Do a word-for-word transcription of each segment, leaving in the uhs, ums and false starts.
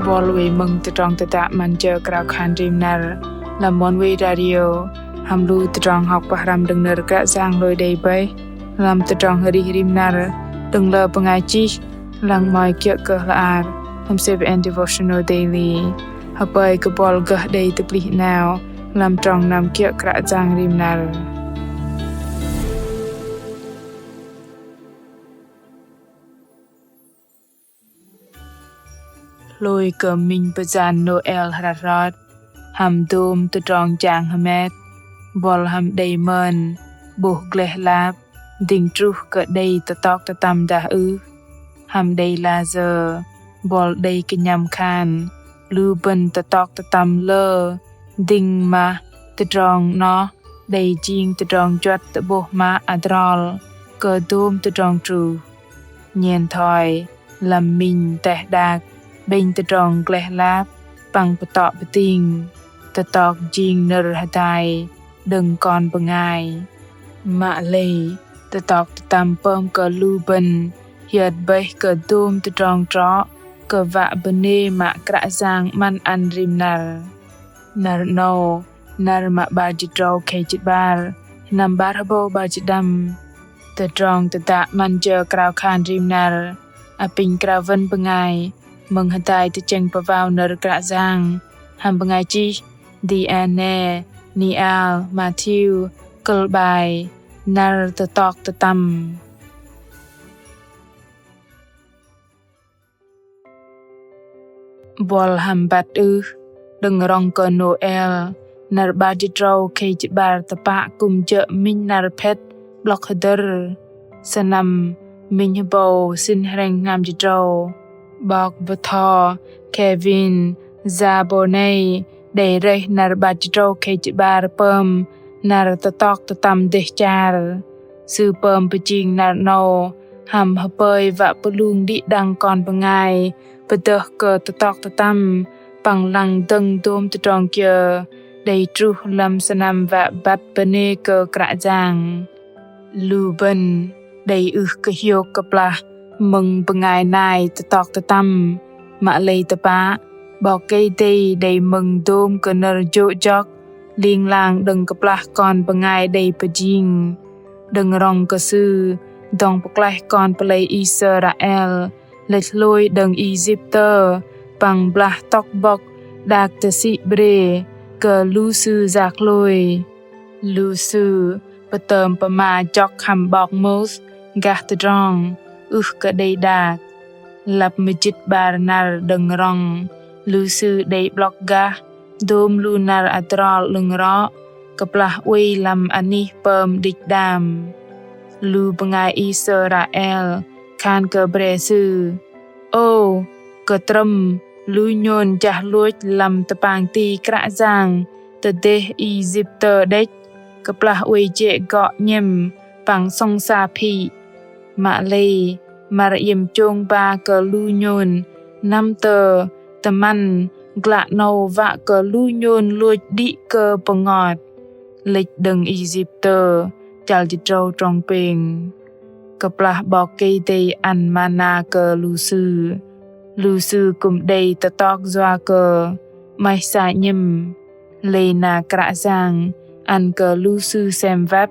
Buăl wei mơ̆ng tơdrong tơdă 'Măn jơ krao khan rim năr lăm Oneway Radio hăm lu tơdrong hŏk pơhrăm đơ̆ng nơ̆r Kră Yang hlôi đei bơih lăm tơdrong arih rim năr đơ̆ng lơ bơngai chih lăng mă kiơ̆ kơ hla ar hăm Seven Devotional Daily. Hơpơi kơ buăl gơh đei tơplih 'nao lăm trong năm kiơ̆ Kră Yang rim năr. Hlôi kơ minh pơyan Nôel hrăt hrot hăm dôm tơdrong jang hơmet, buăl hăm đei mơn 'bôh gleh lap dĭng truh kơ đei tơtŏk tơtăm dah ưh? Hăm đei lah sơ̆ buăl đei kơnhăm khan lu bơ̆n tơtŏk tơtăm lơ dĭng mă tơdrong noh đei jing tơdrong juăt tơ'bôh mă adrol kơ dôm tơdrong truh. Nhen thoi lăm minh teh đak 'bĕnh tơdrong gleh lap păng pơtŏ pơting, tơtŏk jing nơ̆r hơdai đơ̆ng kon bơngai. Mă lei tơtŏk tơtăm pơm kơ lu bơ̆n hiơt bơih kơ dôm tơdrong trŏ kơ wă bơnê mă Kră Yang 'măn ăn rim năr. Năr 'nâu năr mă 'bar jĭt tơdrâu khei jĭt 'bar, sơnăm 'bar hơbâu 'bar jĭt pơđăm. Tơdrong tơdă 'Măn jơ krao khan rim năr apinh krao wơ̆n bơngai mơ̆ng hơdai tơchĕng pơwao nơ̆r Kră Yang hăm bơngai chih Diane Nial Matthew, kơ̆l 'bai Năr tơtŏk tơtăm. Buăl hăm băt ưh, đơ̆ng rŏng kơ Nôel, năr 'bar jĭt tơdrâu khei jĭt 'bar tơpă kư̆m jơ̆ minh năr phĕt 'blŏk hơdơ̆r. Sơnăm minh hơbâu sĭn hrĕng hngam jĭt tơdrâu, 'bok bơtho Kevin Zaboney đei rơih năr 'bar jĭt tơdrâu khei jĭt 'bar pơm năr tơtŏk tơtăm dêh char. Sư pơm pơjing năr 'nâu hăm hơpơi wă pơlung đĭ đăng kon bơngai pơdơh kơ tơtŏk tơtăm păng lăng dơ̆ng dôm tơdrong kiơ đei truh lăm sơnăm wă băt bơnê kơ Kră Yang. Lu bơ̆n đei ưh kơ hiôk kơplah mơ̆ng bơngai nai tơtŏk tơtăm, mă lei tơpă 'Bok Kei-Dei đei mơ̆ng dôm kơ nơ̆r jô̆ jŏk ling lang đơ̆ng kơplah kon bơngai đei pơjing. Đơ̆ng rŏng kơ Sư, dŏng pơklaih kon pơlei Israel lĕch hlôi đơ̆ng Isiptơ păng blah tŏk bŏk đak tơsĭ bre kơ lu sư yak hlôi. Lu sư pơtơm pơma jŏk hăm 'bok Môis gah tơdrong ưh kơ đei đak. Lăp mơjĭt 'bar năr đơ̆ng rŏng, lu sư đei 'blŏk gah dôm lu năr adrol 'lơ̆ng rŏ kơplah oei lăm anih pơm đĭch đam. Lu bơngai Israel khan kơ bre sư: Ô, kơtrơ̆m lu nhôn jah lôch lăm tơpang ti Kră Yang tơ dêh Isiptơ đĕch, kơplah oei jê̆ gŏ 'nhĕm păng sŏng sa phĭ. Mă lei, măr iĕm chông ba kơ lu nhôn năm tơ tơmăn glă 'nâu wă kơ lu nhôn lôch đĭ kơ pơngot. Lĕch đơ̆ng Isiptơ, chăl jĭt tơdrâu trong pêng. Kơplah 'Bok Kei-Dei ăn mana kơ lu sư, lu sư kư̆m đei tơtŏk yua kơ 'maih sa 'nhĕm. Lei na Kră Yang ăn kơ lu sư sem wăt,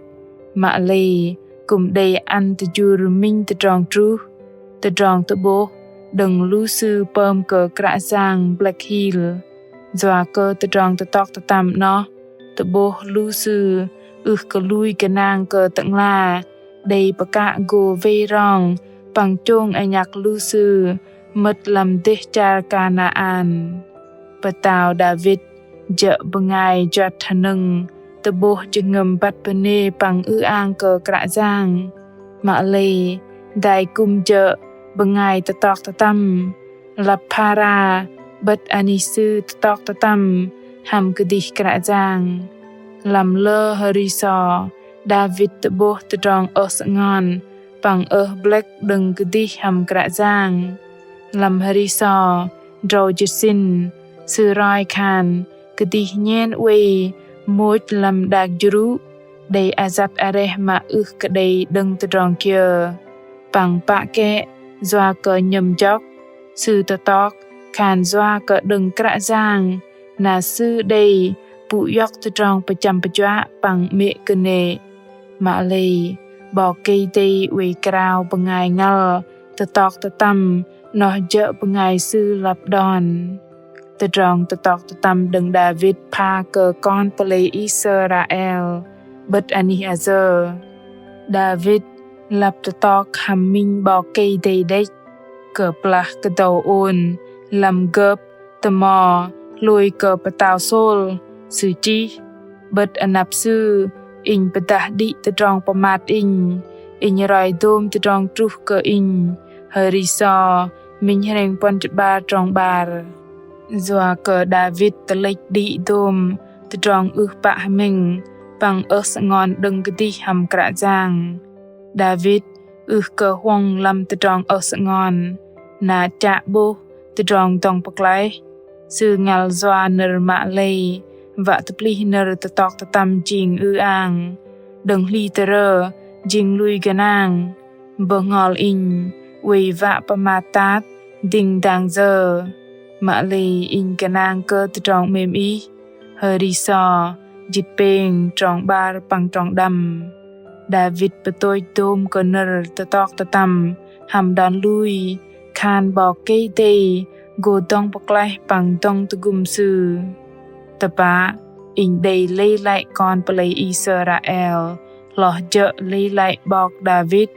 mă lei kư̆m đei ăn tơjur minh tơdrong truh, tơdrong tơ'bôh đơ̆ng lu sư pơm kơ Kră Yang blĕk hil. Yua kơ tơdrong tơtŏk tơtăm 'noh, tơ'bôh lu sư ưh kơ lui gơnang kơ Tơ'ngla đei pơkă gô wei rong păng chông anhăk lu sư mơ̆t lăm dêh char Kanaan. Pơtao Đavit jơ̆ bơngai juăt hơnơ̆ng tơ'bôh jơhngơ̆m băt bơnê păng ư-ang kơ Kră Yang. Mă lei, dai kư̆m jơ̆ bơngai tơtŏk tơtăm. Lăp phara 'bơ̆t anih sư tơtŏk tơtăm hăm kơdih Kră Yang. Lăm lơ hơri so, Đavit tơ'bôh tơdrong ơh sơngon păng ơh blĕk đơ̆ng kơdih hăm Kră Yang. Lăm hơri so, tơdrâu jĭt sĭn, sư roi khan kơdih nhen oei môch lăm đak jrŭ đei ayăt areh mă ưh kơ đei đơ̆ng tơdrong kiơ. Păng pă kĕ yua kơ nhơ̆m jŏk, sư tơtŏk khan yua kơ đơ̆ng Kră Yang na Sư đei pŭ iŏk tơdrong pơchăm pơjuă păng 'mê̆ kơnê̆. Mă lei 'Bok Kei-Dei oei krao bơngai ngăl tơtok tơtăm 'noh jơ̆ bơngai Sư lăp đon. Tơdrong tơtok tơtăm đơ̆ng Đavit pha kơ kon pơlei Israel 'bơ̆t anih ayơ. Đavit lăp tơtok hăm minh 'Bok Kei-Dei đĕch, kơplah kơdâu ôn lăm gơ̆p tơmo hlôi kơ pơtao Sôl, sư chih: 'Bơ̆t anăp Sư, inh pơdah đĭ tơdrong pơmat inh, inh roi dôm tơdrong truh kơ inh. Hơri So minh hrĕng puăn jĭt 'bar trong 'bar. Yua kơ Đavit tơlĕch đĭ dôm tơdrong ưh pă hơmĕng păng ơh sơngon đơ̆ng kơdih hăm Kră Yang, Đavit ưh kơ huŏng lăm tơdrong ơh sơngon, na chă 'bôh tơdrong dŏng pơklaih. Sư ngăl yua nơ̆r mă lei wă tơplih nơ̆r tơtok tơtăm jing ư-ang, đơ̆ng hli tơrơ jing lui gơnang. Bơhngol inh oei wă pơmat tat dĭng dang yơ, mă lei inh gơnang kơ tơdrong 'mêm Ih. Hơri So jĭt pêng trong 'bar păng trong đăm. Đavit pơtôch dôm kơ nơ̆r tơtok tơtăm hăm đon lui, khan 'Bok Kei-Dei gô dŏng pơklaih păng dŏng tơgŭm sư. Tơpă, inh đei lei lăi kon pơlei Israel hloh jơ̆ lei lăi 'bok Đavit.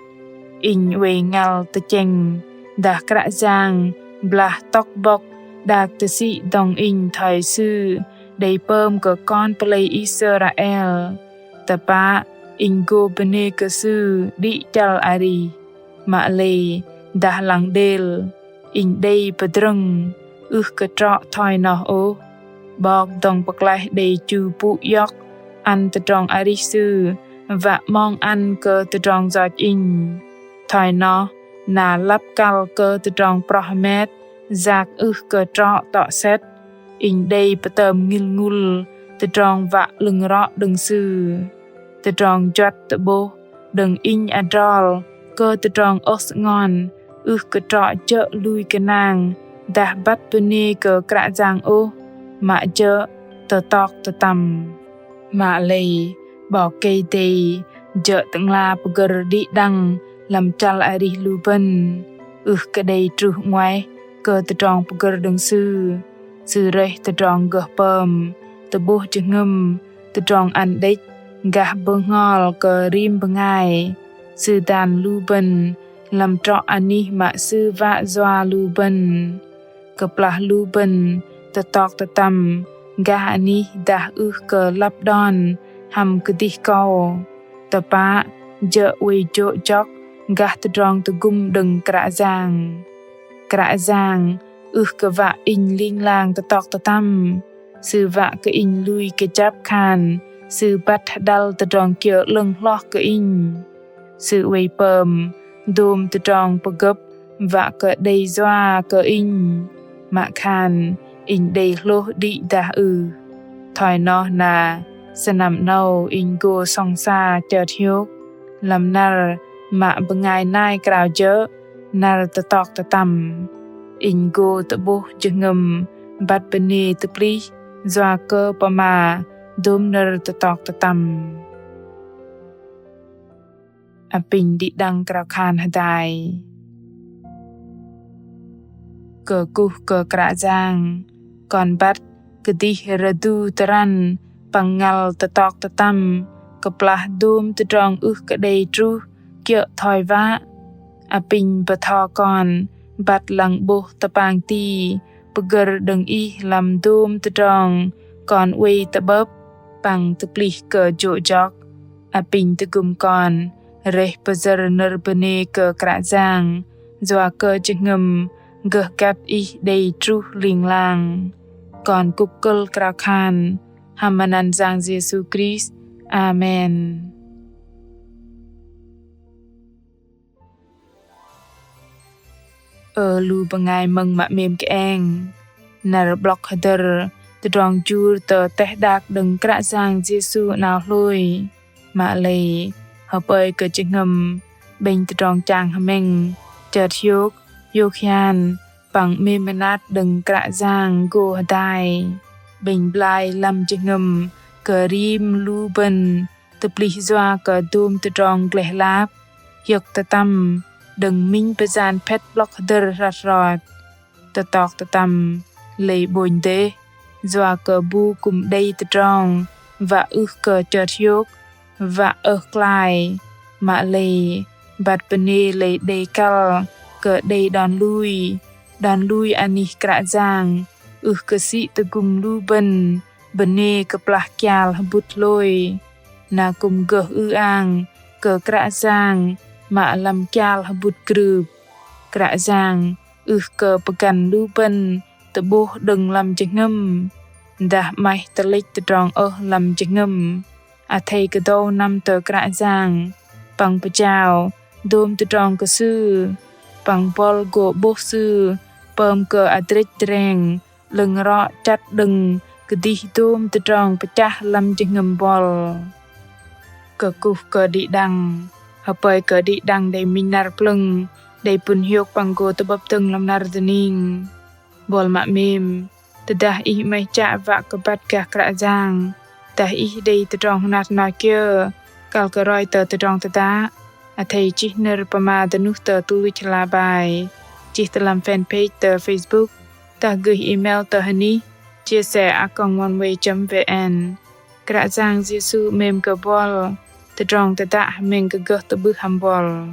Inh oei ngăl tơchĕng dah Kră Yang blah tŏk bŏk đak tơsĭ dŏng inh thoi Sư đei pơm kơ kon pơlei Israel. Tơpă, inh gô bơnê kơ Sư đĭ chăl arih. Mă lei dah lăng đêl, inh đei pơdrơ̆ng ưh kơ trŏ thoi noh ôh. 'Bok dŏng pơklaih đei chu pŭ iŏk ăn tơdrong arih Sư wă 'mong ăn kơ tơdrong yoch inh. Thoi noh, na lăp kăl kơ tơdrong proh hơmet, yak ưh kơ trŏ tŏ sĕt, inh đei pơtơm ngil ngŭl tơdrong wă 'lơ̆ng rŏ đơ̆ng Sư. Tơdrong juăt tơ'bôh đơ̆ng inh adrol kơ tơdrong ơh sơngon ưh kơ trŏ jơ̆ lui gơnang dah băt bơnê kơ Kră Yang ôh, mă jơ̆ tơtok tơtăm. Mă lei 'Bok Kei-Dei jơ̆ Tơ'ngla pơgơ̆r đĭ đăng lăm chăl arih lu bơ̆n, ưh kơ đei truh 'nguaih kơ tơdrong pơgơ̆r đơ̆ng Sư. Sư rơih tơdrong gơh pơm tơ'bôh jơhngơ̆m, tơdrong ăn đĕch gah bơhngol kơ rim bơngai. Sư dan lu bơ̆n lăm trŏ anih mă Sư wă yua lu bơ̆n. Kơplah lu bơ̆n tơtok tơtăm gah anih dah ưh kơ lăp đon hăm kơdih kâu, tơpă jơ̆ oei jô̆ jŏk gah tơdrong tơgŭm đơ̆ng Kră Yang. Kră Yang ưh kơ wă inh ling lang tơtok tơtăm, Sư wă kơ inh lui kơjăp khan Sư băt hơđăl tơdrong kiơ 'lơ̆ng hloh kơ inh. Sư oei pơm dôm tơdrong pơgơ̆p wă kơ đei yua kơ inh, mă khan inh đei hlôh đĭ dah ưh. Thoi noh na, sơnăm 'nâu inh gô sŏng sa chơt hiôk lăm năr mă bơngai nai krao jơ̆ năr tơtok tơtăm. Inh gô tơ'bôh jơhngơ̆m băt bơnê tơplih yua kơ pơma dôm nơ̆r tơtok tơtăm. Apinh đĭ đăng krao khan hơdai. Kơkuh kơ Kră Yang, kon băt kơdih rơdu tơrăn păng ngăl tơtok tơtăm kơplah dôm tơdrong ưh kơ đei truh kiơ̆ thoi wă. Apinh bơtho kon băt lăng 'bôh tơpang ti pơgơ̆r đơ̆ng Ih lăm dôm tơdrong kon oei tơ'bơ̆p păng tơplih kơ jô̆ jŏk. Apinh tơgŭm kon rơih pơyơ̆r nơ̆r bơnê kơ Kră Yang yua kơ jơhngơ̆m gơh găt Ih đei truh ling lang. Kon kŭp kơ̆l krao khan hăm anăn Yang Yêsu Krist. Amen. Ơ lu bơngai mơ̆ng mă 'mêm kơeng, năr 'blŏk hơdơ̆r tơdrong jur tơ teh đak đơ̆ng Kră Yang Yêsu 'nao hlôi. Mă lei hơpơi kơ jơhngơ̆m 'bĕnh tơdrong chang hơmĕng, chơt hiôk, hiôk hian, păng 'mêm mơnat đơ̆ng Kră Yang gô hơdai. 'Bĕnh blai lăm jơhngơ̆m kơ rim lu bơ̆n tơplih yua kơ dôm tơdrong gleh lap, hiơ̆k tơtăm đơ̆ng minh pơyan phĕt 'blŏk hơdơ̆r hrăt hrot. Tơtok tơtăm lei 'bônh dêh, yua kơ bu kư̆m đei tơdrong wă ưh kơ chơt hiôk, wă ơh klai. Mă lei băt bơnê lei đei kăl kơ đei đon lui. Đon lui anih Kră Yang ưh kơ sĭ tơgŭm lu bơ̆n bơnê kơplah kial hơbŭt hlôi. Na kư̆m gơh ư-ang kơ Kră Yang mă lăm kial hơbŭt krưp. Kră Yang ưh kơ pơgăn lu bơ̆n tơ'bôh đơ̆ng lăm jơhngơ̆m dah 'maih tơlĕch tơdrong ơh lăm jơhngơ̆m. Athei kơdâu năm tơ Kră Yang păng pơjao dôm tơdrong kơ Sư, păng buăl gô 'bôh Sư pơm kơ adrĕch dreng 'lơ̆ng rŏ chăt đơ̆ng kơdih dôm tơdrong pơchah lăm jơhngơ̆m buăl. Kơkuh kơ đĭ đăng, hơpơi kơ đĭ đăng đei minh năr plơ̆ng, đei pŭn hiôk păng gô tơ'bơ̆p dơ̆ng lăm năr dơning. Buăl mă 'mêm, tơdah ih 'maih chă wă kơ băt gah Kră Yang, dah ih đei tơdrong hơnat hơnot kiơ kăl kơ roi tơ tơdrong tơdă, athei chih nơ̆r pơma dơnuh tơ tŭ luch hla bơar, chih tơ lăm fanpage tơ Facebook, dah gơih email tơ hơnih chia sẻ a còng oneway chấm vn. Kră Yang Yêsu 'mêm kơ buăl. Tơdrong tơdă hơmĕng kơ gơh tơ'bưh hăm buăl.